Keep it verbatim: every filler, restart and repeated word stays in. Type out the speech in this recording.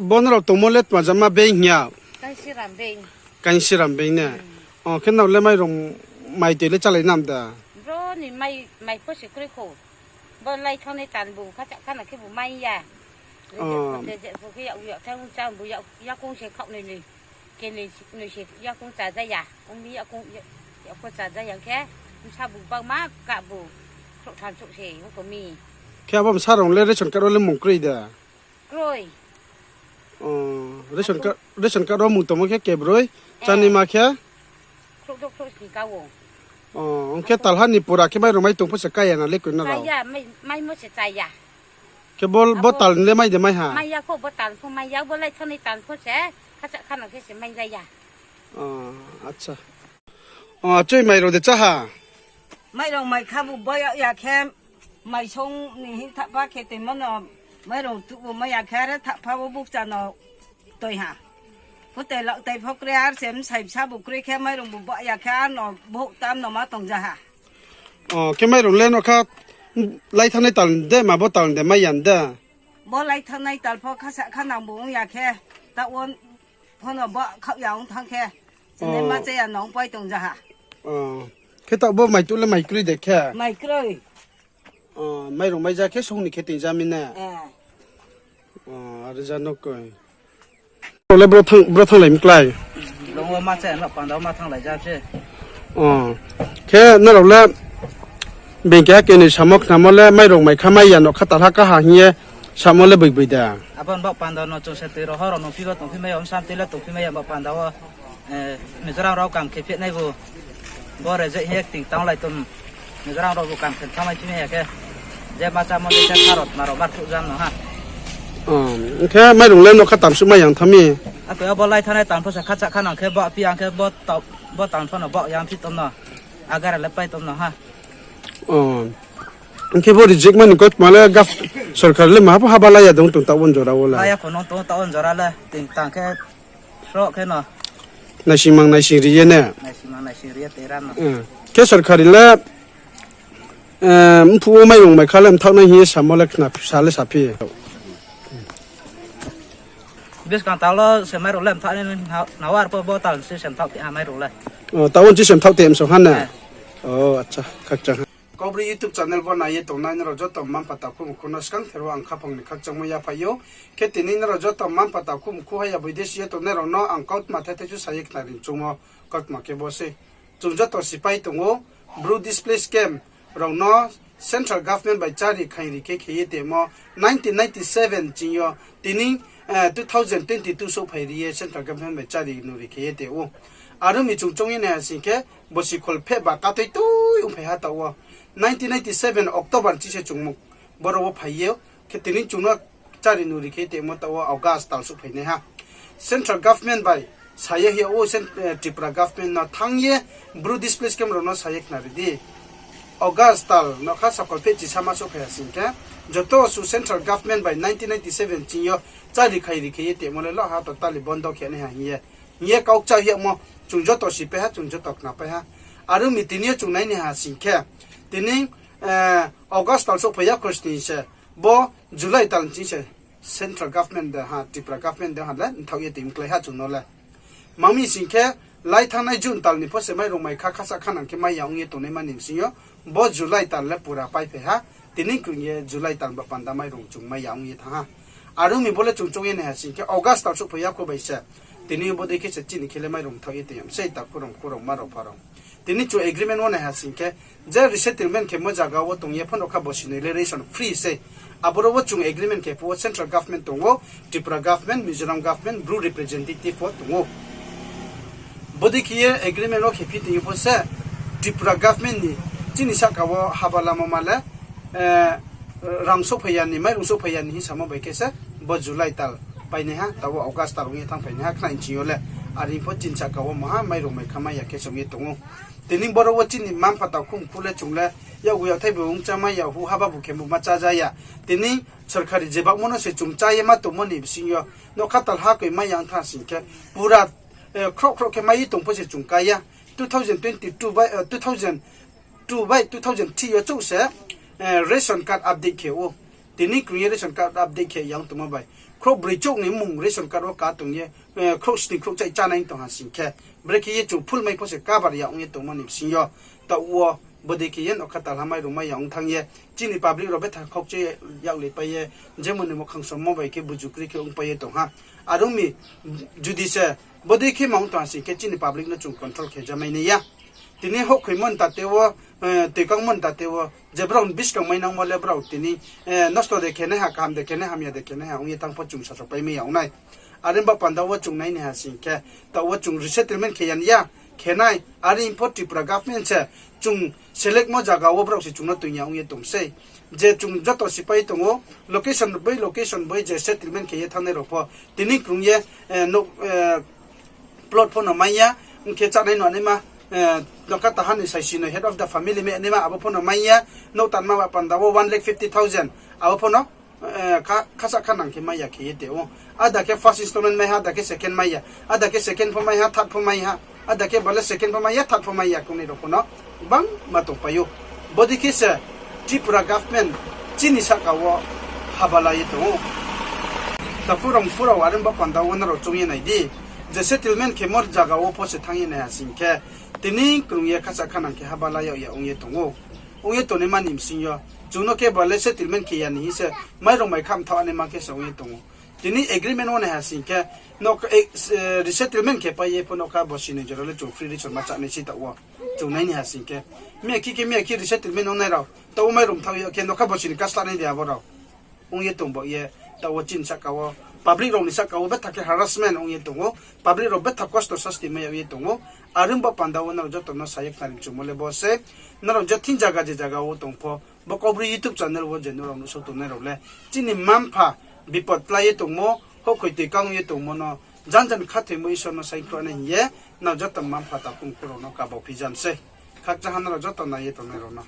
Bo nrao tongmo le tma jama beng hing ya? Kainsiram beng ne? O, khe nrao le mairung mai toi le chálai nam da? Bro ni mai, mai pho se kroi kho. Bo lai thanngnai tal bu khacha khana khe bu mai ya. Reject pho khe yak, yak thang chá bu yak, yakoung se khaoh noi noi. Kenoi se yakoung chá ja ya. Ong mi yakoung, yak pho chá ja ya khe. Bsa bu bangma ka bu. Khrouh tham chouh se ong kho mi. Khe abo bsa rao le ration card wo le mung kroi da? Kroi. O, ration card, ration card wo mung tongmo khe kebroi, chánaima khe? Khrouh douh khrouh sni ka wo. O, ong khe talha ni pura khe mairung mai tong pho se kái ya na le kroi na rao? Kái ya, mai, maimo se chá ya. Khe bo, bo tal ni le mai de mai ha? Mai ya kho, bo tal pho mai ya, bo lai thanngnai tal pho se, khacha khana khe se mai ja ya. O, acha. O, choi mairung de chá ha? Mairung mai kha bu bo ya, ya khe, mai song ni hing thahpha khe toimo no, mairung tuh bu mai ya khe are thahpha wo bukcha no toi ha. Phutai lau tai pho kroi ar se bsai bsa bu kroi khe mairung bu ba ya khe ar no bouh tam no ma tong ja ha. O, khe mairung le no kha, lai thanngnai tal de ma bo tal de mai ya de? Bo lai thanngnai tal pho khasa kha nang bu ong ya khe, taoh wo pho no ba khaoh ya ong thanng khe, chini ma chá ya no ong pai tong ja ha. O, khe taoh bo mai tuh le mai kroi de khe? Mai kroi. O, mairung mai ja khe song ni khe toing ja mi ne? O, are ja no koi. Nrao le bro thanng, bro thannglai mi klái? Bro wo ma chá ya no panda wo ma thannglai ja se. O, khe nrao le beng keha kenoi samo khnamo le mairung mai kha mai ya no kha talha kaha hing ye samo le boi boi da? Abo ni baoh panda no chung se toi rao ho rao nungphi bo tongphi mai ya, bsa tui le tongphi mai ya baoh panda wo. Mizoram rao kam khe phehnai bu. Bo reject hing ye kting tanglai tong. Mizoram rao bu kam khe thanngmai phi mai ya khe. Je ma chámo le khe kharot ma rao mar thuh jam no ha. O, ong khe mairung le no kha tamsuh mai yang thanng mi? Akoi abo lai thanngnai tal pho se khacha kha nang khe bo pi ang khe bo tal pho no bo yang phi tom no. Agara le pai tom no ha. O, ong khe bo reject mani kautma le gov-, sorkar le maha pho haba la ya dong tong taoh wo jora wo le? La ya kho nung tong taoh wo jora le. Ting tang khe sroh khe no. Naisingmang naising ri ye ne? Naisingmang naising ri ye tei ra no. Khe sorkari le, mphuh wo mairung mai kha le mthaoh nai hing ye samo le khna sa le saphi. Buskang tal wo se mairung le mthaoh nai na, na war pho bo tal se se mthaoh te ha mairung le. O, taoh wo se mthaoh te msong ha ne? O, acha, khakchang ha. Kaubru YouTube channel bo nai ye tongnai nrao joto mma-mpha takhu mkhu no skangther wo ang khaphang ni khakchangmo yaphai ou. Khe tini nrao joto mma-mpha takhu mkhu hai ya boidesi ye tongnai rao no ang kautma thai thai chu sa ye khnari choungmo kautma khe bo sei. Chung joto sipai tong ou, Bru displaced camp rao no central government bai chári khaingri khe khe ye tongmo nineteen ninety seven ching yo tini, two thousand twenty two souhphai ri ye central government bai chári nuri khe ye tong ou. Aro mi chung choung ye nai ha sing khe, bosi kholpheh ba katui tui ongphai ha taoh wo. Nineteen ninety seven October ching se chung boro wo phai ye, khe tini chung no chári nuri khe tongmo taoh wo August tal souhphai nai ha. Central government bai sa ye hing ya ou, Tripura government no thanng ye Bru displaced camp rao no sa ye khnari di. August tal no kha sa kholpheh chisa ma souhphai ha sing khe, joto suh central government bai nineteen ninety seven ching yo chári khaingri khe ye tongmo le lo ha totally bondo khe nai ha hing ye. Hing ye kau kcha hing yagmo chung joto sipai ha, chung joto khnapai ha. Aro mi tini yo chung nai nai ha sing khe, tini, August tal souhphai ya khosning se, bo July tal ching se central government de ha, Tripura government de ha le mthaoh ye tongmklái ha chung no le. Mami sing khe, lai thanngnai June tal ni pho se mairung mai kha khasa khanang khe mai ya ong ye tongnai mani bsing yo, bo July tal le pura paiphai ha, tini krung ye July tal ba panda mairung chung mai ya ong ye thanng ha. Aro mi bo le chung choung ye nai ha sing khe August tal souhphai ya kho bai se, tini bodei khe se chini khe le mairung mthaoh ye tong ya sei takhu rao, mkhu rao, mma rao, mpha rao. Tini chung agreement wo nai ha sing khe, je resettlement khemo zaga wo tong ye phano kha bosi noi le ration free sei. Aboro wo chung agreement khe phuh wo central government tong ou, Tripura government, Mizoram government, Bru representative wo tong ou. Bodei khe ye agreement wo khe phi tong ye pho se Tripura government ni chini sahka wo haba lamo ma le, rang souhphai ya ni, mairung souhphai ya ni hing samo bai khe se bo July tal painaiha, taoh wo August tal ong ye thanngphainaiha khnai ching yo le. Are pho chini sahka wo maha mairung mai kha mai ya khe se ong ye tong ou. Tini boro wo chini mma-mpha takhu mkhu le chung le, yakgu yakthai bu ongchá mai ya, huh haba bu khe bu ma chá ja ya. Tini sorkari jebakmo no se chung chá ye ma tongmo ni bsing yo, nougkha talha koi mai ya ong thanng sing khe, pura, khroh khroh khe mai ye tong pho se chung kái ya. Two thousand twenty two bai, two thousand two bai two thousand three yo chouh se, ration card update khe ou. Tini krung ye ration card update khe ya ong tongmo bai. khrouhbroi chouh ni mmung ration card wo ka tong ye, khrouhsni khrouhchai chánai tong ha sing khe, brekhe ye chung full mai pho se cover ya ong ye tongmo ni bsing yo, taoh wo bodei khe ye nokha talha mairung mai ya ong thanng ye, chini public rao betha khaukche yaklaipai ye, jemon ni muhkhang sommo bai khe buju kri khe ongpai ye tong ha. Are ong mi, judi se bodei khe ma ong tong ha sing khe chini public no chung control khe ja mai nai ya. Tini houhkhoimo ni tate wo, toikangmo ni tate wo, je brao ni buskang mai nangmo le brao tini nosto de khe nai ha, kaham de khe nai, hamya de khe nai ha ong ye tang pho chung sasaopai mai ya ong nai. Are ong ba panda wo chung nai nai ha sing khe, taoh wo chung resettlement khe ya ni ya, khe nai, are ong pho Tripura government se chung selectmo zaga wo brao se chung no toing ya ong ye tong sei. Je chung joto sipai tong ou, location bai location bai je settlement khe ye thanngnai rao pho, tini krung ye, plot pho no mai ya, ong khe chánai no naima, nokha taha ni saisi no head of the family mai naima abo pho no mai ya, nouh tanma ba panda wo one lakh fifty thousand, abo pho no khasa khanang khe mai ya khe ye tong ou. Ada khe first installment mai ha, ada khe second mai ya, ada khe second pho mai ha, third pho mai ha, ada khe bale second pho mai ya, third pho mai ya, kongnai rao pho no gbangma tongpai ou. Bodei khe se Tripura government chini sahka wo haba la ye tong ou. Takhu rao mkhu rao, are ong ba panda wo nrao choung ye nai di, je settlement khemo zaga wo pho se thanng ye nai ha sing khe, tini krung ye khasa khanang khe haba la yag ya ong ye tong ou. Ong ye tongnaima ni bsing yo, chung no khe bale settlement khe ya ni hing se, mairung mai kha mthaoh naima khe se ong ye tong ou. Tini agreement wo nai ha sing khe, resettlement khe pai ye pho nokha bosi ni jora le chung free ration ma chánai sei taoh wo. Chung nai ni ha sing khe, miyakhe khe miyakhe resettlement ongnai rao, taoh wo mairung mthaoh ya khe nokha bosi ni kaslánai de abo rao. Ong ye tong bo ye, taoh wo chini sahka wo, public rao ni sahka wo betha khe harassment ong ye tong ou, public rao betha kosto sasti mai ya ong ye tong ou. Are ong ba panda wo nrao joto no sa ye khnari mchumo le bo se, nrao je thing zaga je zaga wo tong pho, bo Kaubru YouTube channel wo je nrao nuhsao tongnai rao le, chini mma-mpha bipod klái ye tongmo, houhkhoi toikang ye tongmo no, janjan khathoimo Isor no saingkhruh nai hing ye, nrao joto mma-mpha takhu mkhu rao no kaba phi jam sei. Khakchang ha nrao joto nai ye tongnai rao no.